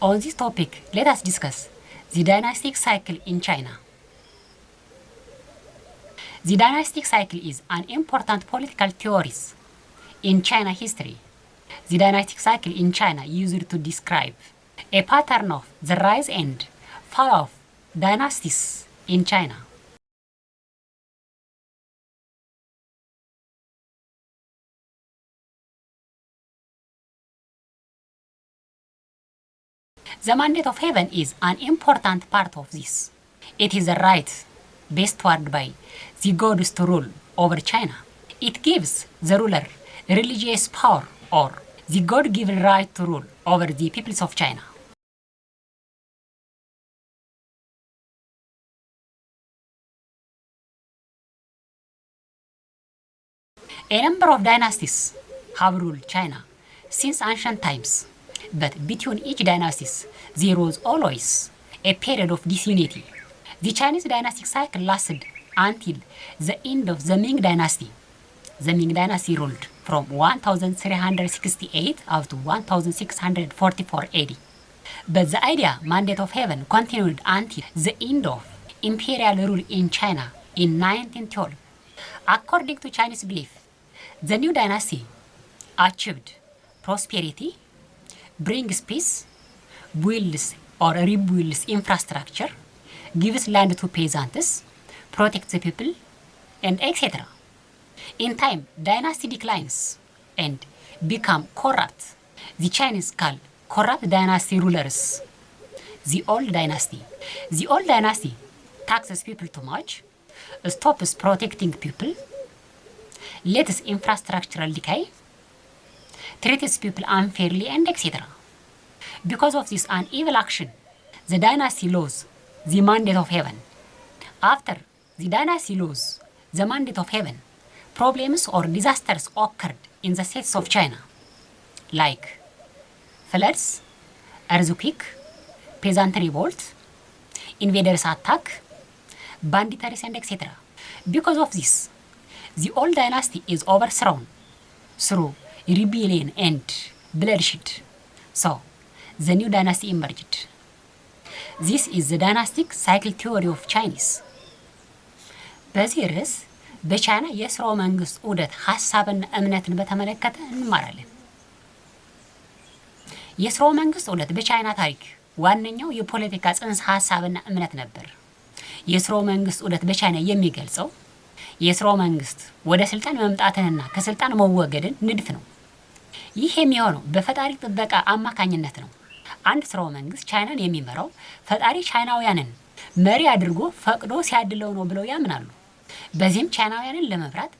On this topic, let us discuss the dynastic cycle in China. The dynastic cycle is an important political theory in China history. The dynastic cycle in China used to describe a pattern of the rise and fall of dynasties in China. The mandate of heaven is an important part of this. It is a right bestowed by the gods to rule over China. It gives the ruler religious power or the God-given right to rule over the peoples of China. A number of dynasties have ruled China since ancient times, but between each dynasties there was always a period of disunity. The Chinese dynastic cycle lasted until the end of the Ming Dynasty. The Ming Dynasty ruled from 1368 up to 1644 AD. But the idea mandate of heaven continued until the end of imperial rule in China in 1912. According to Chinese belief, the new dynasty achieved prosperity, brings peace, builds or rebuilds infrastructure, gives land to peasants, protects the people, and etc. In time, dynasty declines and become corrupt. The Chinese call corrupt dynasty rulers the old dynasty. The old dynasty taxes people too much, stops protecting people, lets infrastructural decay, treats people unfairly, and etc. Because of this an evil action, the dynasty lose the mandate of heaven. After the dynasty lose the mandate of heaven, problems or disasters occurred in the states of China, like floods, earthquake, peasant revolt, invaders attack, banditries, and etc. Because of this, the old dynasty is overthrown through rebellion and bloodshed. So, the new dynasty emerged. This is the dynastic cycle theory of Chinese. በዚህ ርዕስ በቻይና የስርወ መንግስት ዑደት ሀሳብና እምነትን በተመለከተ እንማራለን። የስርወ መንግስት ዑደት በቻይና ታሪክ ዋነኛው የፖለቲካ ጽንሰ ሀሳብና እምነት ነበር። የስርወ መንግስት ዑደት በቻይና የሚገልጸው የስርወ መንግስት ወደ ስልጣን መምጣትንና ከስልጣን መወገድን ንድፍ ነው። ይህ የሚሆነው በፈጣሪ ጥበቃ አማካኝነት ነው። አንድ ስርወ መንግስት ቻይናን የሚመራው ፈጣሪ ቻይናውያንን መሪ አድርጎ ፈቅዶ ሲያድለው ነው ብለው ያምናሉ። በዚህም ቻይናውያንን ለመምራት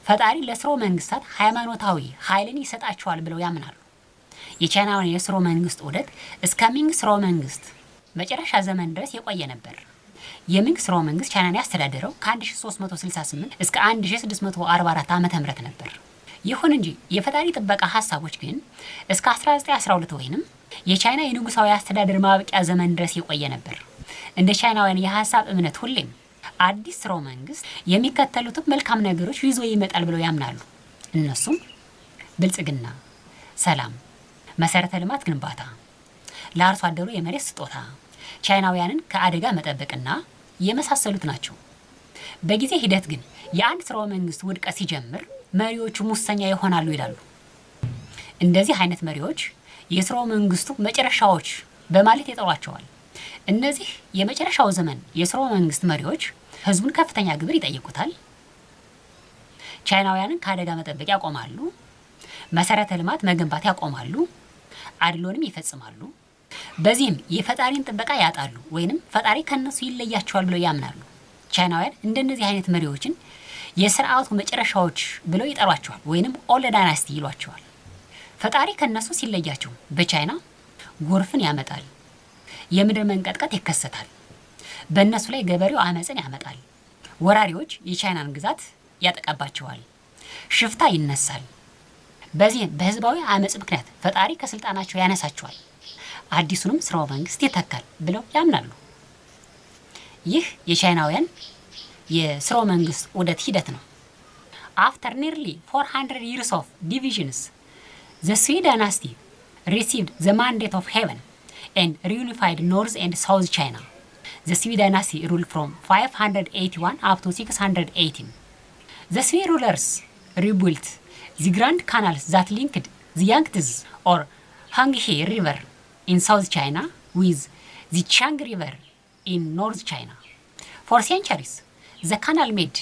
ፈጣሪ ለስርወ መንግስታት ሃይማኖታዊ ኃይልን ይሰጣቸዋል ብለው ያምናሉ። የቻይናውያን የስርወ መንግስት ዑደት እስከ ሚንግ ስርወ መንግስት መጨረሻ ዘመን ድረስ የቆየ ነበር። የሚንግ ስርወ መንግስት ቻይናን ያስተዳደረው ከ1368 እስከ 1644 ዓ ም ነበር። ይሁን እንጂ የፈጣሪ ጥበቃ ሀሳቦች ግን እስከ 1912 ወይንም የቻይና የንጉሳዊ አስተዳደር ማብቂያ ዘመን ድረስ የቆየ ነበር። እንደ ቻይናውያን የሀሳብ እምነት ሁሌም አዲስ ስርወ መንግስት የሚከተሉትን መልካም ነገሮች ይዞ ይመጣል ብለው ያምናሉ። እነሱም ብልጽግና፣ ሰላም፣ መሰረተ ልማት ግንባታ፣ ለአርሶ አደሩ የመሬት ስጦታ፣ ቻይናውያንን ከአደጋ መጠበቅና የመሳሰሉት ናቸው። በጊዜ ሂደት ግን የአንድ ስርወ መንግስት ውድቀት ሲጀምር መሪዎቹ ሙሰኛ ይሆናሉ ይላሉ። እንደዚህ አይነት መሪዎች የስርወ መንግስቱ መጨረሻዎች በማለት ይጠሯቸዋል። እነዚህ የመጨረሻው ዘመን የስርወ መንግስት መሪዎች ህዝቡን ከፍተኛ ግብር ይጠይቁታል። ቻይናውያንን ከአደጋ መጠበቅ ያቆማሉ። መሰረተ ልማት መገንባት ያቆማሉ። አድሎንም ይፈጽማሉ። በዚህም የፈጣሪን ጥበቃ ያጣሉ ወይንም ፈጣሪ ከነሱ ይለያቸዋል ብለው ያምናሉ። ቻይናውያን እንደነዚህ አይነት መሪዎችን የስርዓቱ መጨረሻዎች ብለው ይጠሯቸዋል፣ ወይንም old dynasty ይሏቸዋል። ፈጣሪ ከነሱ ሲለያቸው በቻይና ጎርፍን ያመጣል፣ የምድር መንቀጥቀጥ ይከሰታል። በእነሱ ላይ ገበሬው አመፅን ያመጣል። ወራሪዎች የቻይናን ግዛት ያጠቃባቸዋል። ሽፍታ ይነሳል። በዚህም በህዝባዊ አመፅ ምክንያት ፈጣሪ ከስልጣናቸው ያነሳቸዋል፣ አዲሱንም ስርወ መንግስት ይተካል ብለው ያምናሉ። ይህ የቻይናውያን የስርወ መንግስት ዑደት ሂደት ነው። After nearly 400 years of divisions, the Sui dynasty received the mandate of heaven. and reunified North and South China. The Sui dynasty ruled from 581 up to 618. The Sui rulers rebuilt the grand canals that linked the Yangtze or Huanghe River in South China with the Chiang River in North China. For centuries, the canal made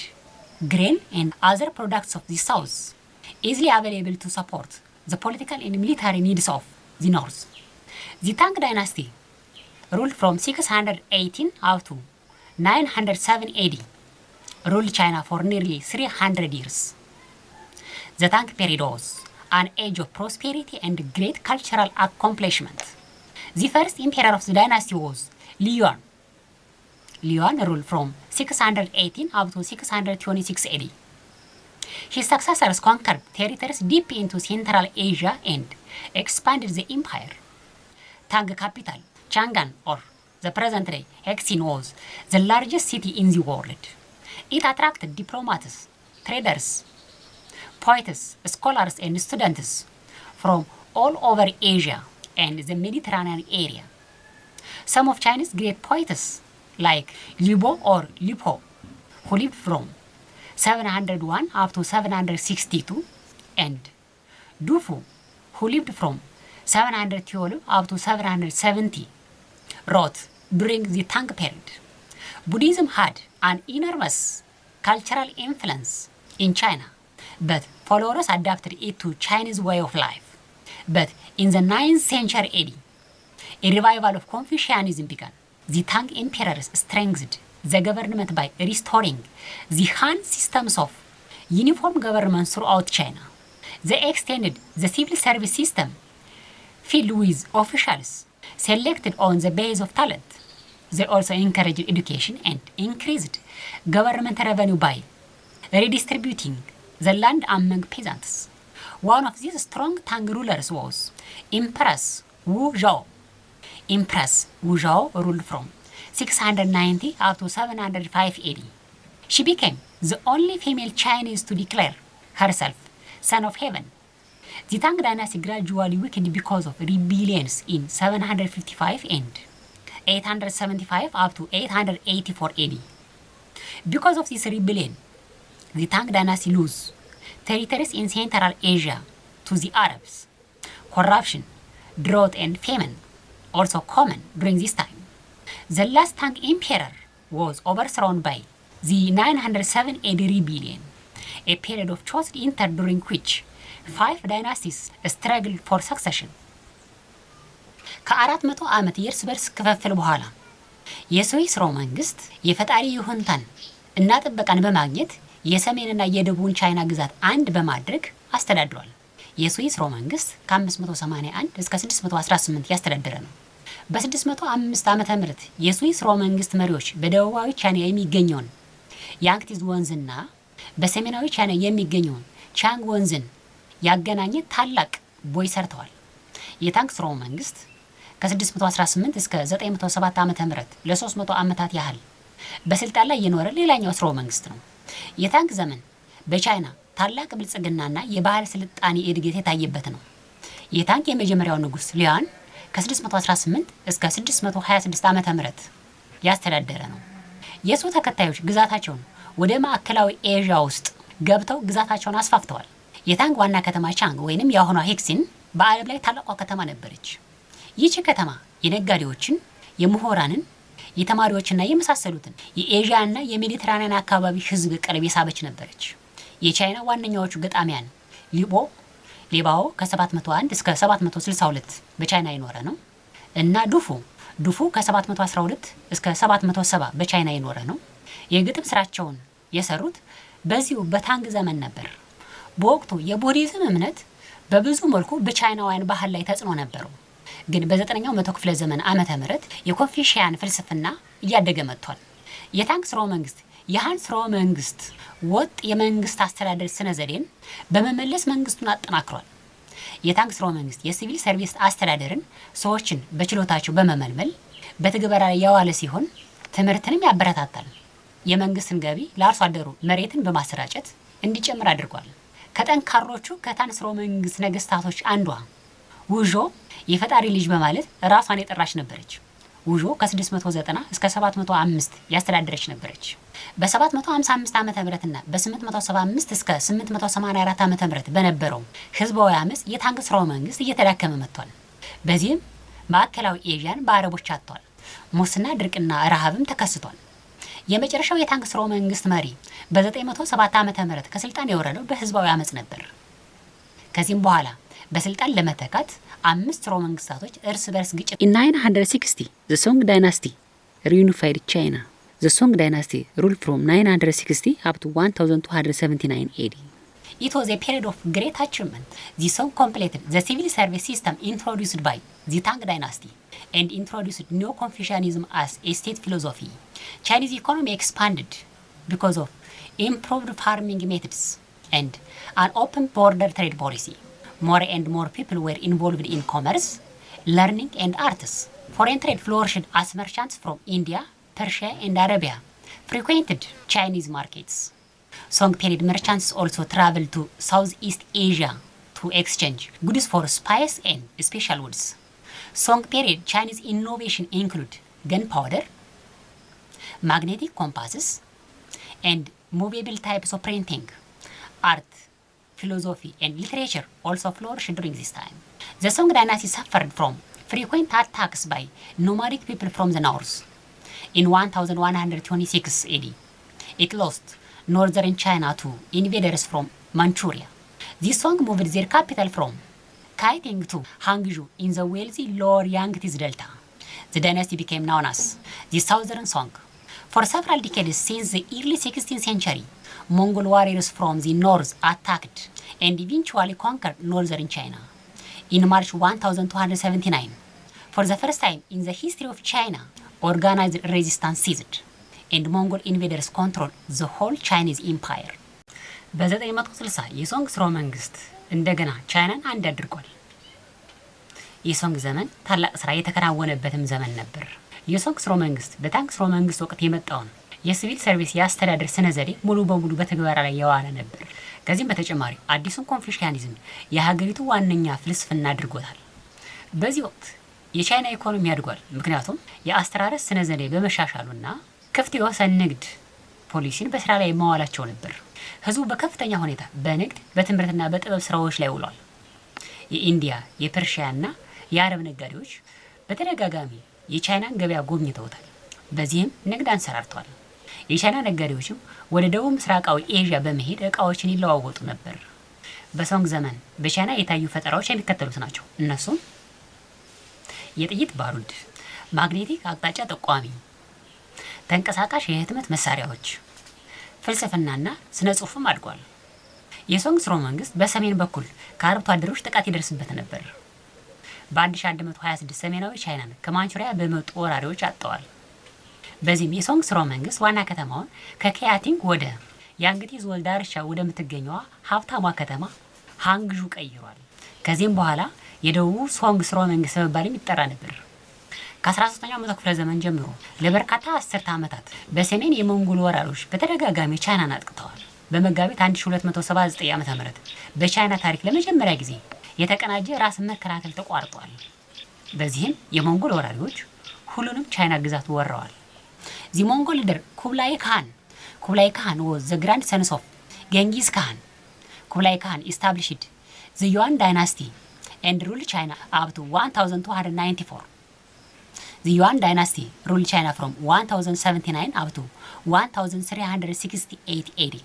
grain and other products of the south easily available to support the political and military needs of the north. The Tang dynasty ruled from 618 up to 907 AD, ruled China for nearly 300 years. The Tang period was an age of prosperity and great cultural accomplishment. The first emperor of the dynasty was Li Yuan. Li Yuan ruled from 618 up to 626 AD. His successors conquered territories deep into Central Asia and expanded the empire. Tang capital, Chang'an, or the present day Xi'an, was the largest city in the world. It attracted diplomats, traders, poets, scholars, and students from all over Asia and the Mediterranean area. Some of Chinese great poets like Li Bo or Li Po, who lived from 701 up to 762, and Du Fu, who lived from 712 up to 770, wrote during the Tang period. Buddhism had an enormous cultural influence in China, but followers adapted it to Chinese way of life. But in the 9th century AD, a revival of Confucianism began. The Tang emperors strengthened the government by restoring the Han systems of uniform government throughout China. They extended the civil service system filled with officials selected on the base of talent. They also encouraged education and increased government revenue by redistributing the land among peasants. One of these strong Tang rulers was Empress Wu Zhao. Empress Wu Zhao ruled from 690 up to 705 AD. She became the only female Chinese to declare herself son of heaven. The Tang dynasty gradually weakened because of rebellions in 755 and 875 up to 884 AD. Because of this rebellion, the Tang dynasty lose territories in Central Asia to the Arabs. Corruption, drought, and famine also common during this time. The last Tang emperor was overthrown by the 907 AD rebellion, a period of chaos entered during which five dynasties struggled for succession. ከ400 ዓመት የእርስ በርስ ክፍፍል በኋላ የሱይ ስርወ መንግስት የፈጣሪ ይሁንታን እና ጥበቃን በማግኘት የሰሜንና የደቡብን ቻይና ግዛት አንድ በማድረግ አስተዳድሯል። የሱይ ስርወ መንግስት ከ581 እስከ 618 ያስተዳደረ ነው። በ605 ዓመተ ምህረት የሱይ ስርወ መንግስት መሪዎች በደቡባዊ ቻይና የሚገኘውን ያንግቲዝ ወንዝና በሰሜናዊ ቻይና የሚገኘውን ቻንግ ወንዝን ያገናኘ ታላቅ ቦይ ሰርተዋል። የታንግ ስርወ መንግስት ከ618 እስከ 907 ዓመተ ምህረት ለ300 ዓመታት ያህል በስልጣን ላይ የኖረ ሌላኛው ስርወ መንግስት ነው። የታንግ ዘመን በቻይና ታላቅ ብልጽግናና የባህል ስልጣኔ እድገት የታየበት ነው። የታንግ የመጀመሪያው ንጉስ ሊያን ከ618 እስከ 626 ዓመተ ምህረት ያስተዳደረ ነው። የእሱ ተከታዮች ግዛታቸውን ወደ ማዕከላዊ ኤዥያ ውስጥ ገብተው ግዛታቸውን አስፋፍተዋል። የታንግ ዋና ከተማ ቻንግ ወይንም የአሁኗ ሄክሲን በዓለም ላይ ታላቋ ከተማ ነበረች። ይህች ከተማ የነጋዴዎችን፣ የምሁራንን፣ የተማሪዎችና የመሳሰሉትን የኤዥያና የሜዲትራኒያን አካባቢ ሕዝብ ቀልብ የሳበች ነበረች። የቻይና ዋነኛዎቹ ገጣሚያን ሊቦ ሊባኦ ከ701 እስከ 762 በቻይና የኖረ ነው፣ እና ዱፉ፣ ዱፉ ከ712 እስከ 770 በቻይና የኖረ ነው። የግጥም ስራቸውን የሰሩት በዚሁ በታንግ ዘመን ነበር። በወቅቱ የቡዲዝም እምነት በብዙ መልኩ በቻይናውያን ባህል ላይ ተጽዕኖ ነበረው። ግን በዘጠነኛው መቶ ክፍለ ዘመን ዓመተ ምህረት የኮንፊሽያን ፍልስፍና እያደገ መጥቷል። የታንግ ስርወ መንግስት የሃን ስርወ መንግስት ወጥ የመንግስት አስተዳደር ስነ ዘዴን በመመለስ መንግስቱን አጠናክሯል። የታንግ ስርወ መንግስት የሲቪል ሰርቪስ አስተዳደርን ሰዎችን በችሎታቸው በመመልመል በትግበራ ላይ ያዋለ ሲሆን ትምህርትንም ያበረታታል። የመንግስትን ገቢ ለአርሶ አደሩ መሬትን በማሰራጨት እንዲጨምር አድርጓል። ከጠንካሮቹ ከታን ስርወ መንግስት ነገስታቶች አንዷ ውዦ የፈጣሪ ልጅ በማለት ራሷን የጠራች ነበረች። ውዦ ከ690 እስከ 705 ያስተዳደረች ነበረች። በ755 ዓ.ም እና በ875 እስከ 884 ዓ.ም በነበረው ህዝባዊ አመፅ የታንግ ስርወ መንግስት እየተዳከመ መጥቷል። በዚህም ማዕከላዊ ኤዥያን በአረቦች አጥቷል። ሙስና፣ ድርቅና ረሃብም ተከስቷል። የመጨረሻው የታንግ ስርወ መንግስት መሪ በ907 ዓ.ም ከስልጣን የወረደው በህዝባዊ አመፅ ነበር። ከዚህም በኋላ በስልጣን ለመተካት አምስት ስርወ መንግስታቶች እርስ በርስ ግጭት። In 960, the Song dynasty reunified China. The Song dynasty ruled from 960 up to 1279 AD. It was a period of great achievement. The Song completed the civil service system introduced by the Tang dynasty and introduced Neo-Confucianism as a state philosophy. Chinese economy expanded because of improved farming methods and an open border trade policy. More and more people were involved in commerce, learning, and arts. Foreign trade flourished as merchants from India, Persia, and Arabia frequented Chinese markets. Song period merchants also traveled to Southeast Asia to exchange goods for spice and special woods. Song period Chinese innovation include gunpowder, magnetic compasses, and movable types of printing. Art, philosophy, and literature also flourished during this time. The Song dynasty suffered from frequent attacks by nomadic people from the north. In 1126 AD, it lost northern China to invaders from Manchuria. The Song moved their capital from Kaifeng to Hangzhou in the wealthy lower Yangtze Delta. The dynasty became known as the Southern Song. For several decades since the early 16th century, Mongol warriors from the north attacked and eventually conquered northern China. In March 1279, for the first time in the history of China, organized resistance ceased and Mongol invaders controlled the whole Chinese Empire. በ960 የሶንግ ስርወ መንግስት እንደገና ቻይናን አንድ አድርጓል። የሶንግ ዘመን ታላቅ ስራ የተከናወነበትም ዘመን ነበር። የሶንግ ስርወ መንግስት በታንግ ስርወ መንግስት ወቅት የመጣውን የ civil service የአስተዳደር ስነ ዘዴ ሙሉ በሙሉ በትግበራ ላይ የዋለ ነበር። ከዚህም በተጨማሪ አዲሱን ኮንፊሽያኒዝም የሀገሪቱ ዋነኛ ፍልስፍና አድርጎታል። በዚህ ወቅት የቻይና ኢኮኖሚ አድጓል። ምክንያቱም የአስተራረስ ስነ ዘዴ በመሻሻሉና ክፍት የወሰን ንግድ ፖሊሲን በስራ ላይ መዋላቸው ነበር። ህዝቡ በከፍተኛ ሁኔታ በንግድ፣ በትምህርትና በጥበብ ስራዎች ላይ ውሏል። የኢንዲያ፣ የፐርሺያና የአረብ ነጋዴዎች በተደጋጋሚ የቻይናን ገበያ ጎብኝተውታል። በዚህም ንግድ አንሰራርቷል። የቻይና ነጋዴዎችም ወደ ደቡብ ምስራቃዊ ኤዥያ በመሄድ እቃዎችን ይለዋወጡ ነበር። በሶንግ ዘመን በቻይና የታዩ ፈጠራዎች የሚከተሉት ናቸው። እነሱም የጥይት ባሩድ፣ ማግኔቲክ አቅጣጫ ጠቋሚ፣ ተንቀሳቃሽ የህትመት መሳሪያዎች፣ ፍልስፍናና ስነ ጽሁፍም አድጓል። የሶንግ ስርወ መንግስት በሰሜን በኩል ከአርብቶ አደሮች ጥቃት ይደርስበት ነበር። በ1126 ሰሜናዊ ቻይናን ከማንቹሪያ በመጡ ወራሪዎች አጥተዋል። በዚህም የሶንግ ስርወ መንግስት ዋና ከተማውን ከኪያቲንግ ወደ ያንግቲዝ ወንዝ ዳርቻ ወደምትገኘዋ ሀብታሟ ከተማ ሃንግዡ ቀይሯል። ከዚህም በኋላ የደቡብ ሶንግ ስርወ መንግስት በመባልም ይጠራ ነበር። ከ13ኛው መቶ ክፍለ ዘመን ጀምሮ ለበርካታ አስርተ ዓመታት በሰሜን የሞንጎል ወራሪዎች በተደጋጋሚ ቻይናን አጥቅተዋል። በመጋቢት 1279 ዓ.ም በቻይና ታሪክ ለመጀመሪያ ጊዜ የተቀናጀ ራስን መከላከል ተቋርጧል። በዚህም የሞንጎል ወራሪዎች ሁሉንም ቻይና ግዛት ወረዋል። The Mongol leader Kublai Khan. Kublai Khan was the grandson of Genghis Khan. Kublai Khan established the Yuan dynasty and ruled China up to 1294. The Yuan dynasty ruled China from 1079 up to 1368 AD.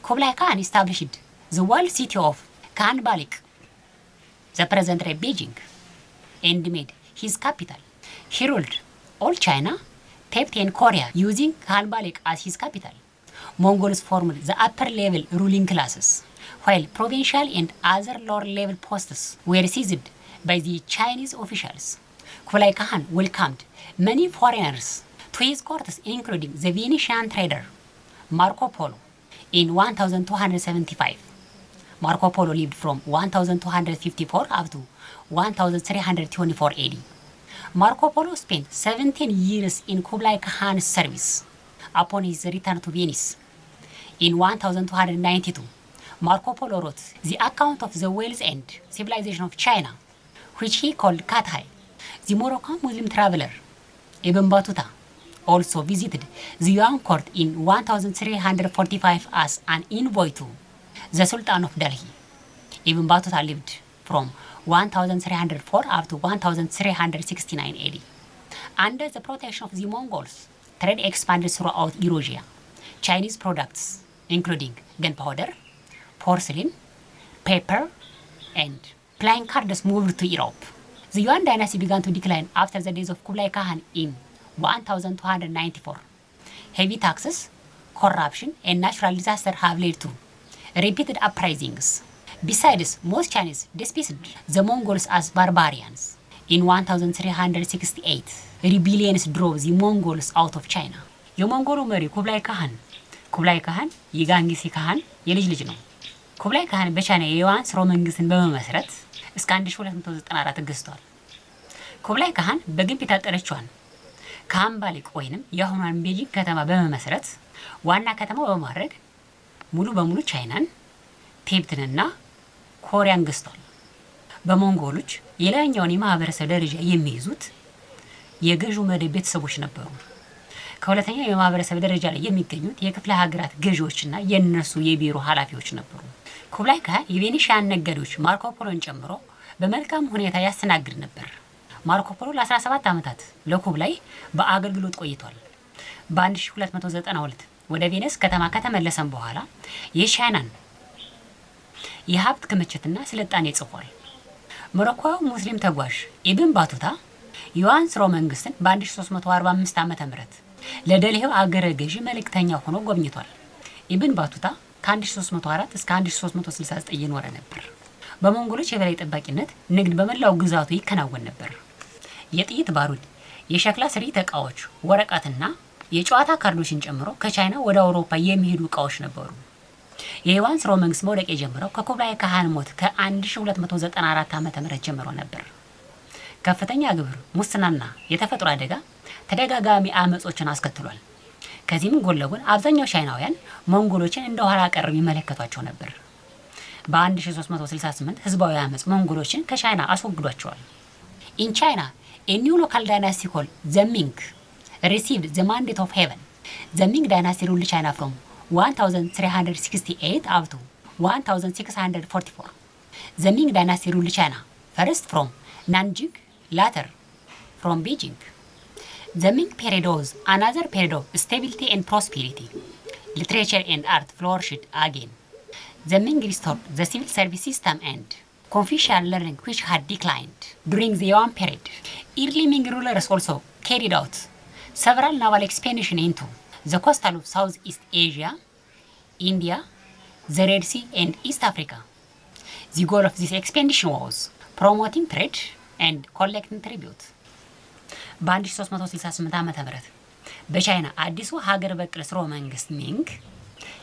Kublai Khan established the walled city of Khanbaliq, the present day Beijing, and made his capital. He ruled all China, Tibet and Korea using Khanbaliq as his capital. Mongols formed the upper level ruling classes, while provincial and other lower level posts were seized by the Chinese officials. Kublai Khan welcomed many foreigners to his courts, including the Venetian trader Marco Polo in 1275. Marco Polo lived from 1254 up to 1324 AD. Marco Polo spent 17 years in Kublai Khan's service. Upon his return to Venice in 1292, Marco Polo wrote the account of the wealth and civilization of China, which he called Cathay. The Moroccan Muslim traveler Ibn Battuta also visited the Yuan court in 1345 as an envoy to the Sultan of Delhi. Ibn Battuta lived from 1304 up to 1369 AD. Under the protection of the Mongols, trade expanded throughout Eurasia. Chinese products, including gunpowder, porcelain, paper, and playing cards, moved to Europe. The Yuan dynasty began to decline after the death of Kublai Khan in 1294. Heavy taxes, corruption, and natural disaster have led to repeated uprisings. Besides, most Chinese despised the Mongols as barbarians. In 1368, rebellions drove the Mongols out of China. የሞንጎሉ መሪ ኩብላይ ካህን። ኩብላይ ካህን የጋንጊስ ካህን የልጅ ልጅ ነው። ኩብላይ ካህን በቻይና የዩዋን ስርወ መንግስትን በመመስረት እስከ 1294 ገዝቷል። ኩብላይ ካህን በግንብ የታጠረችዋን ካምባሊቅ ወይንም የአሁኗን ቤጂንግ ከተማ በመመስረት ዋና ከተማው በማድረግ ሙሉ በሙሉ ቻይናን፣ ቲቤትንና ኮሪያን ገዝቷል። በሞንጎሎች የላይኛውን የማህበረሰብ ደረጃ የሚይዙት የገዢው መደብ ቤተሰቦች ነበሩ። ከሁለተኛው የማህበረሰብ ደረጃ ላይ የሚገኙት የክፍለ ሀገራት ገዢዎችና የእነሱ የቢሮ ኃላፊዎች ነበሩ። ኩብላይ ካህን የቬኔሽያን ነጋዴዎች ማርኮ ፖሎን ጨምሮ በመልካም ሁኔታ ያስተናግድ ነበር። ማርኮ ፖሎ ለ17 ዓመታት ለኩብላይ በአገልግሎት ቆይቷል። በ1292 ወደ ቬነስ ከተማ ከተመለሰም በኋላ የቻይናን የሀብት ክምችትና ስልጣኔ ጽፏል። ሞሮኮዊ ሙስሊም ተጓዥ ኢብን ባቱታ ዩዋን ስርወ መንግስትን በ1345 ዓ ም ለደልሂው አገረ ገዢ መልእክተኛ ሆኖ ጎብኝቷል። ኢብን ባቱታ ከ1304 እስከ 1369 የኖረ ነበር። በሞንጎሎች የበላይ ጠባቂነት ንግድ በመላው ግዛቱ ይከናወን ነበር። የጥይት ባሩድ፣ የሸክላ ስሪት ዕቃዎች፣ ወረቀትና የጨዋታ ካርዶችን ጨምሮ ከቻይና ወደ አውሮፓ የሚሄዱ ዕቃዎች ነበሩ። የዩዋን ስርወ መንግስት መውደቅ የጀመረው ከኩብላይ ካህን ሞት ከ1294 ዓ ም ጀምሮ ነበር። ከፍተኛ ግብር፣ ሙስናና የተፈጥሮ አደጋ ተደጋጋሚ አመጾችን አስከትሏል። ከዚህም ጎን ለጎን አብዛኛው ቻይናውያን ሞንጎሎችን እንደ ኋላ ቀር ይመለከቷቸው ነበር። በ1368 ህዝባዊ አመፅ ሞንጎሎችን ከቻይና አስወግዷቸዋል። In China, a new local dynasty called the Ming received the mandate of heaven. The Ming dynasty ruled China from 1368 up to 1644. The Ming dynasty ruled China first from Nanjing, later from Beijing. The Ming period was another period of stability and prosperity. Literature and art flourished again. The Ming restored the civil service system and Confucian learning, which had declined during the Yuan period. Early Ming rulers also carried out several naval expeditions into the coastal of Southeast Asia, India, the Red Sea, and East Africa. The goal of this expedition was promoting trade and collecting tribute. በ1368 ዓ ም በቻይና አዲሱ ሀገር በቀል ስርወ መንግስት ሚንግ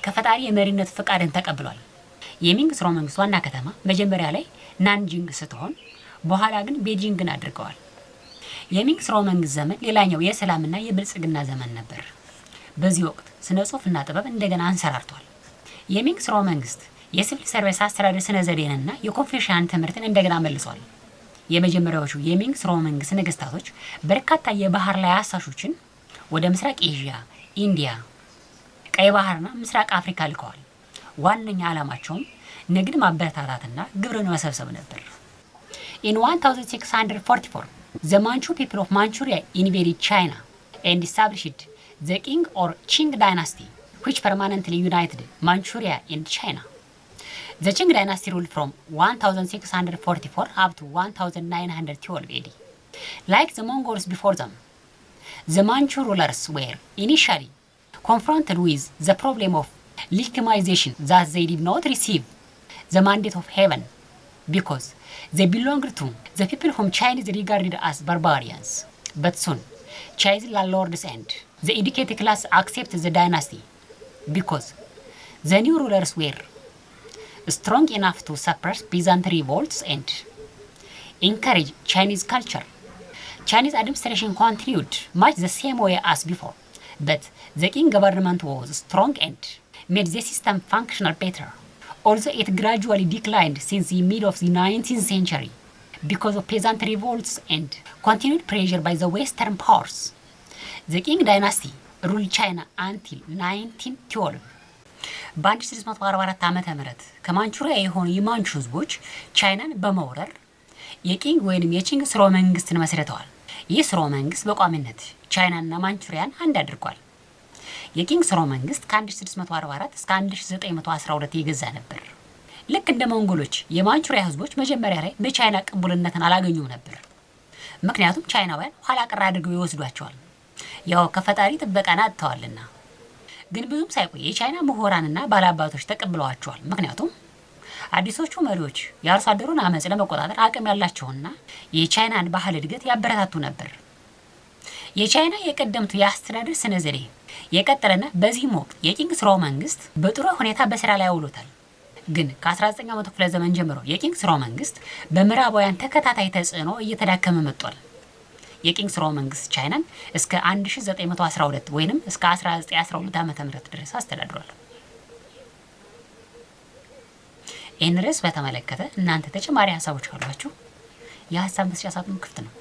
ከፈጣሪ የመሪነት ፍቃድን ተቀብሏል። የሚንግ ስርወ መንግስት ዋና ከተማ መጀመሪያ ላይ ናንጂንግ ስትሆን በኋላ ግን ቤጂንግን አድርገዋል። የሚንግ ስርወ መንግስት ዘመን ሌላኛው የሰላምና የብልጽግና ዘመን ነበር። በዚህ ወቅት ስነ ጽሁፍና ጥበብ እንደገና አንሰራርቷል። የሚንግ ስርወ መንግስት የሲቪል ሰርቪስ አስተዳደር ስነ ዘዴንና የኮንፊሽያን ትምህርትን እንደገና መልሷል። የመጀመሪያዎቹ የሚንግ ስርወ መንግስት ነገስታቶች በርካታ የባህር ላይ አሳሾችን ወደ ምስራቅ ኤዥያ፣ ኢንዲያ፣ ቀይ ባህርና ምስራቅ አፍሪካ ልከዋል። ዋነኛ ዓላማቸውም ንግድ ማበረታታትና ግብርን መሰብሰብ ነበር። In 1644, the Manchu people of Manchuria invaded China and established the Qing or Qing dynasty, which permanently united Manchuria and China. The Qing dynasty ruled from 1644 up to 1912 AD. Like the Mongols before them, the Manchu rulers were initially confronted with the problem of legitimization, that they did not receive the mandate of heaven because they belonged to the people whom Chinese regarded as barbarians. But soon, Chinese landlords and the educated class accepted the dynasty because the new rulers were strong enough to suppress peasant revolts and encourage Chinese culture. Chinese administration continued much the same way as before, but the Qing government was strong and made the system functional better. Although it gradually declined since the mid of the 19th century because of peasant revolts and continued pressure by the Western powers, the Qing dynasty ruled China until 1912። በ1644 ዓመተ ምህረት ከማንቹሪያ የሆኑ የማንቹ ህዝቦች ቻይናን በመውረር የቂንግ ወይንም የቺንግ ስርወ መንግስትን መስርተዋል። ይህ ስርወ መንግስት በቋሚነት ቻይናና ማንቹሪያን አንድ አድርጓል። የቂንግ ስርወ መንግስት ከ1644 እስከ 1912 የገዛ ነበር። ልክ እንደ ሞንጎሎች የማንቹሪያ ህዝቦች መጀመሪያ ላይ በቻይና ቅቡልነትን አላገኙም ነበር። ምክንያቱም ቻይናውያን ኋላ ቀር አድርገው ይወስዷቸዋል። ያው ከፈጣሪ ጥበቃን አጥተዋልና። ግን ብዙም ሳይቆይ የቻይና ምሁራንና ባላባቶች ተቀብለዋቸዋል። ምክንያቱም አዲሶቹ መሪዎች የአርሶ አደሩን አመፅ ለመቆጣጠር አቅም ያላቸውና የቻይናን ባህል እድገት ያበረታቱ ነበር። የቻይና የቀደምቱ የአስተዳደር ስነ ዘዴ የቀጠለና በዚህም ወቅት የቂንግ ስርወ መንግስት በጥሩ ሁኔታ በስራ ላይ አውሎታል። ግን ከ19ኛው መቶ ክፍለ ዘመን ጀምሮ የቂንግ ስርወ መንግስት በምዕራባውያን ተከታታይ ተጽዕኖ እየተዳከመ መጥቷል። የቂንግ ስርወ መንግስት ቻይናን እስከ 1912 ወይንም እስከ 1912 ዓ.ም ድረስ አስተዳድሯል። ይህን ርዕስ በተመለከተ እናንተ ተጨማሪ ሀሳቦች ካሏችሁ የሀሳብ መስጫ ሳጥኑ ክፍት ነው።